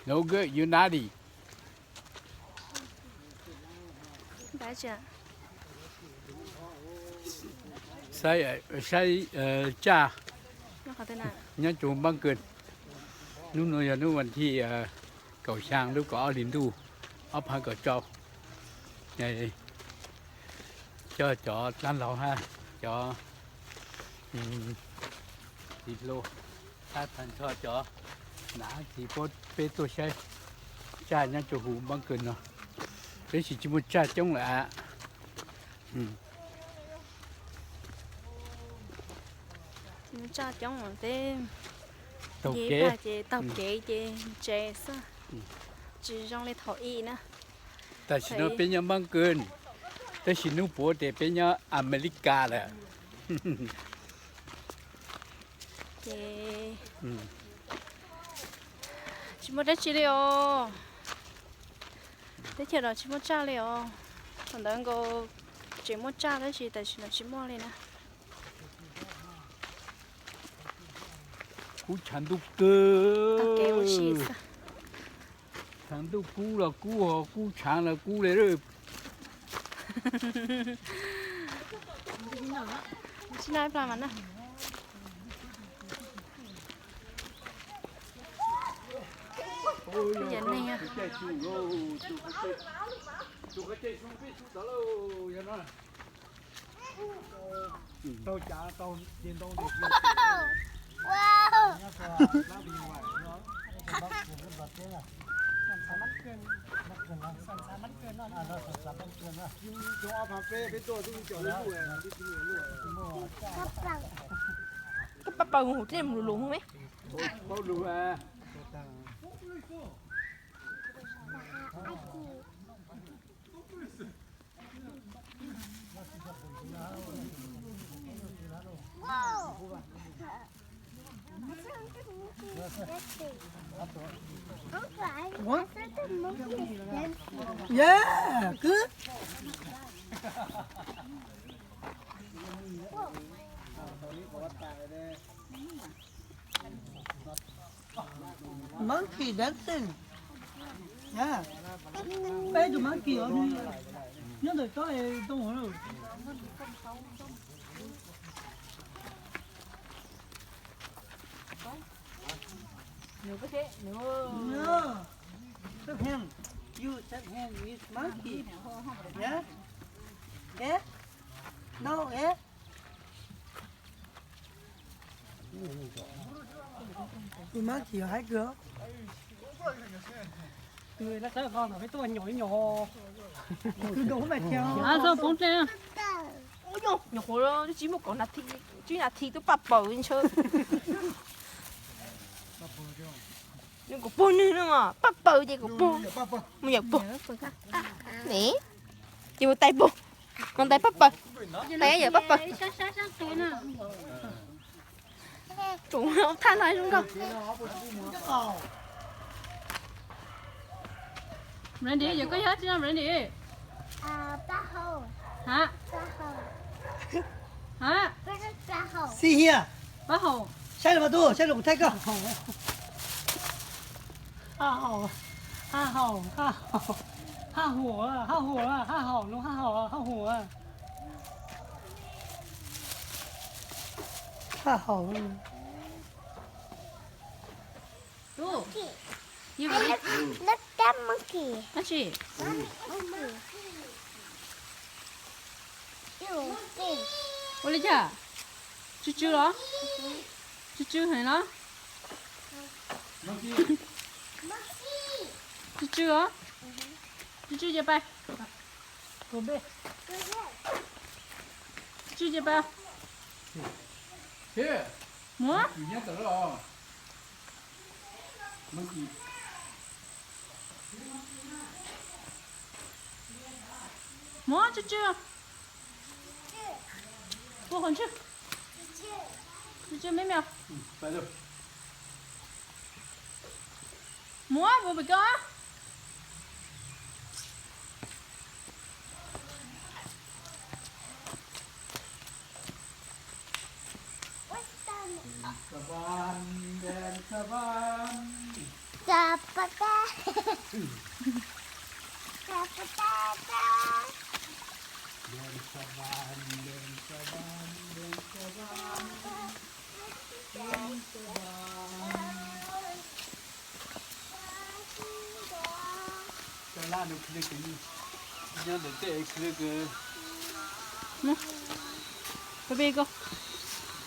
No good, you naughty. Saib, saib tsaj nyob rau Mab Kws. Hnub no yog hnub vas thij kaum xyaa lub kaum ob hlis ntuj ob phav kaum rau. Coj cov dab laug hab cov txiv hluas, hab tag nrho cov nam txiv peb tuaj saib tsaj nyob rau huv Mab Kws no. Tab sis tsis muaj tsaj coob lawm a. Tsis muaj tsaj coob peb, taug kev ces taug kev ces ntse xwb, tsis zoo li thaum ub na. Tam sim no peb nyob Mab Kws, tab sis hnub puav ces peb nyob Amelikas lawm. Ces tsis muaj dab tsi li os. Teb chaws no tsis muaj tsaj li os. Thaum ntawd nkaus tseem muaj tsaj tab sis tam sim no tsis muaj li na. Kub tshav ntuj kawg. Tshav ntuj kub los kub, kub tshav los kub li. Koj pab paws mus hauv dej mus lus lus me. Monkey dancing. Yeah. Peb tus monkey os, nyob ntawm tsob es tau lawm. No. Stop him. You stop him with monkey. Yeah? Yeah? No, yeah? Tus monkey haib kawg. Tus lab sab ko no peb tuaj nyom ib nyom. Tus dau mas thiab. Nyom qhuav tsis muaj kaum nas this, tsib nas this twb paj paws ntshe. Nws kuv pug nws no mas paj paws ces kuv pug. Mus yawm pug. Ne, ces mus tais pug. Mus tais paj paws. Tais yawm paj paws. Tsuav thaj no zoo nkauj. Brandy, yog koj yog tsi no Brandy? Hab? Hab? See here. Pab haum. Saib los mas tub, saib los kuv thaij koj. Haj haum, haj haum, haj haum, haj huam, haj huam, haj haum, no haj haum, haj huam. Haj haum. Tub, yog dab tsi? Ua li cas? Tsw tsw los? Tsw tsw heev los? Tsw tsw los? Tsw tsw ces pais. Tsw tsw ces pais. Muab. Muab tsw tsw. Pua qhov ntswg. Tsw tsw me me. Muab pua pem koj.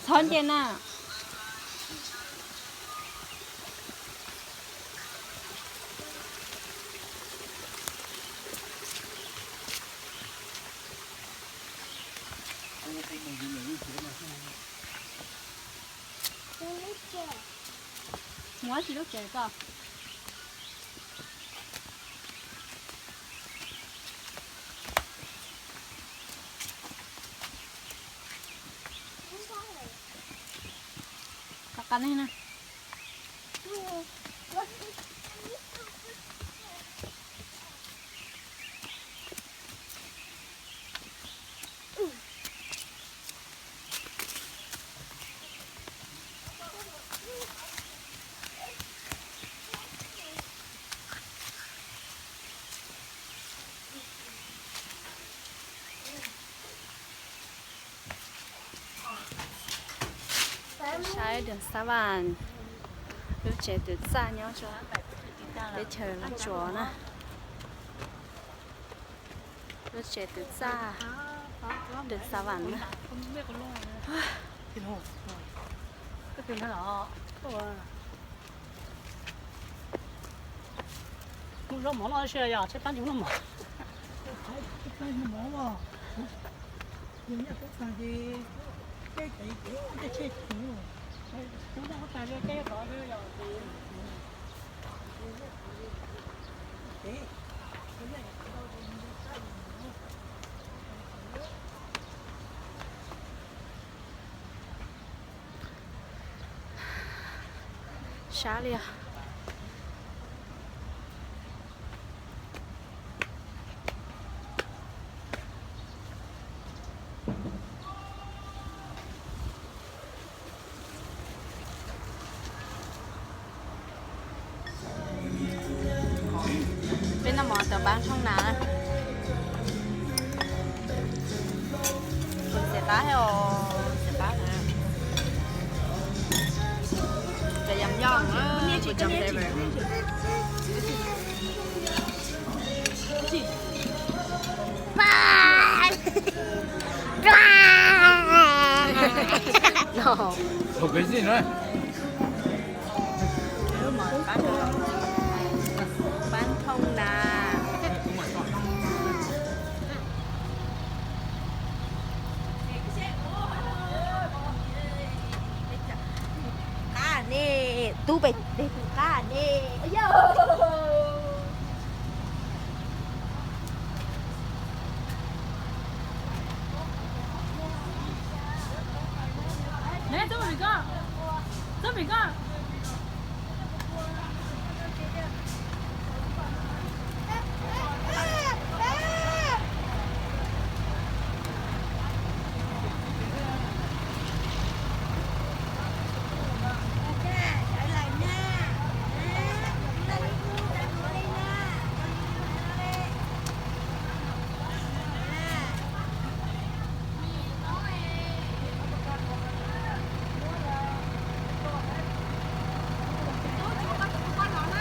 Txhob nce na. Muab tsis lub tsev koj. Qab qab ne na. Saib Đường Xá Vàng, lub tsev twm txaj nyob rau teb chaws Los Tsuas na. Lub tsev twm txaj Đường Xá Vàng na. Mus zaub mov noj seb yog tshaib plab ntshe noj mov. Sab li os. Peb noj mov tau pab thooj nas na. Tus xev qab thiab os, xev qab na. Cov yam yoj na, kuv cov flavor. Pab thooj na. Pab thooj na. Qab ne, tub pem tes tus qab ne. Neb tub pem koj, tub pem koj.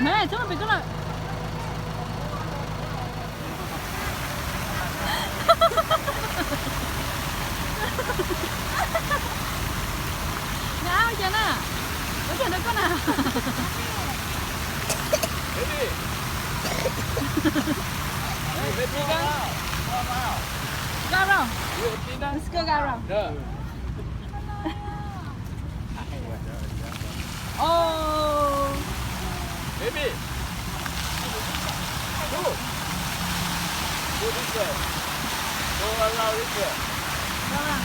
Neb tub pem koj lawm. Neb ua cas na? Ua cas rau koj na? Go around. Let's go, go around. Oh. Baby. Go. Go this way. Go around this way. Go around.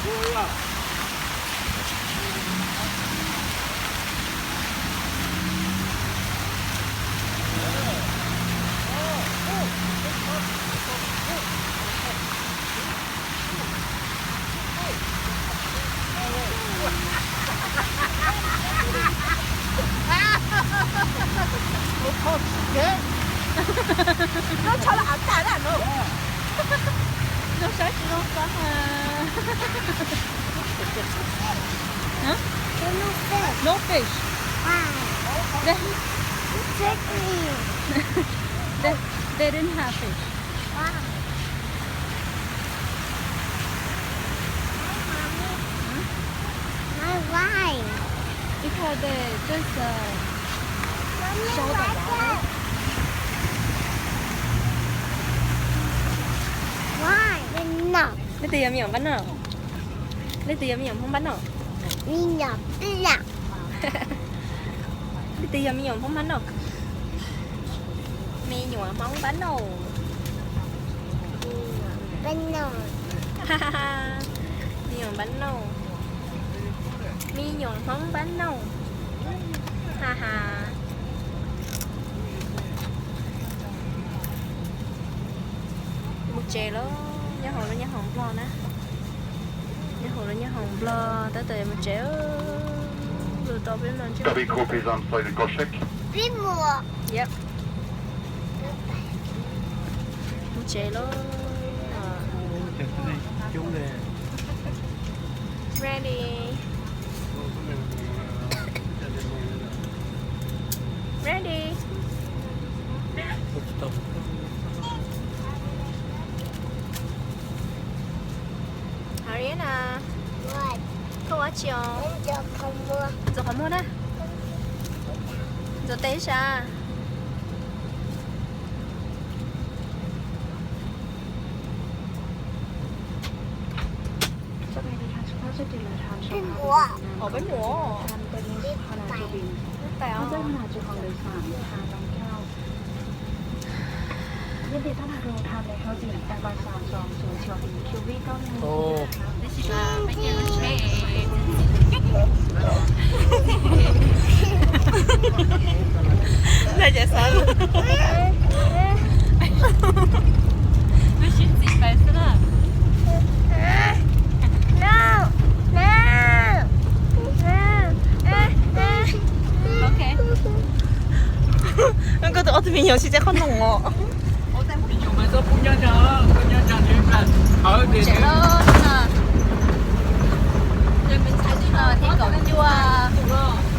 Go around. Hot, okay? No, chaw los av tas na no. No, saib tsis zoo xav. Huh? There's no fish. No fish. Why? They, exactly. They, they didn't have fish. Why? Why, Mommy? Hmm? Why, why? Because they just, uh, Mommy, show the water. Why? No. Leej twg yog me nyuam npab noj? Leej twg yog me nyuam Hmoob npab noj? Me nyuam npab noj. Leej twg yog me nyuam Hmoob npab noj? Me nyuam Hmoob npab noj. Npab noj. Me nyuam npab noj. Me nyuam Hmoob npab noj. Ha ha. Mus tsev lawm, nyob hauv lub nyob hauv Nplog na. Nyob hauv lub nyob hauv Nplog tab tom mus tsev. Lus tau peb mus. Yep. Mus tsev lawm. Ready. Ready. Ariana, koj ua tsi os? Ntxuav qhov muag na. Ntxuav tes sav. Peb mus. Peb mus. Peb mus. Ntawd ces xav lub sib txis pais xwb na. Koj tus ob tug me nyuam tsis txawj qhob noom os. Ces kaum cuaj.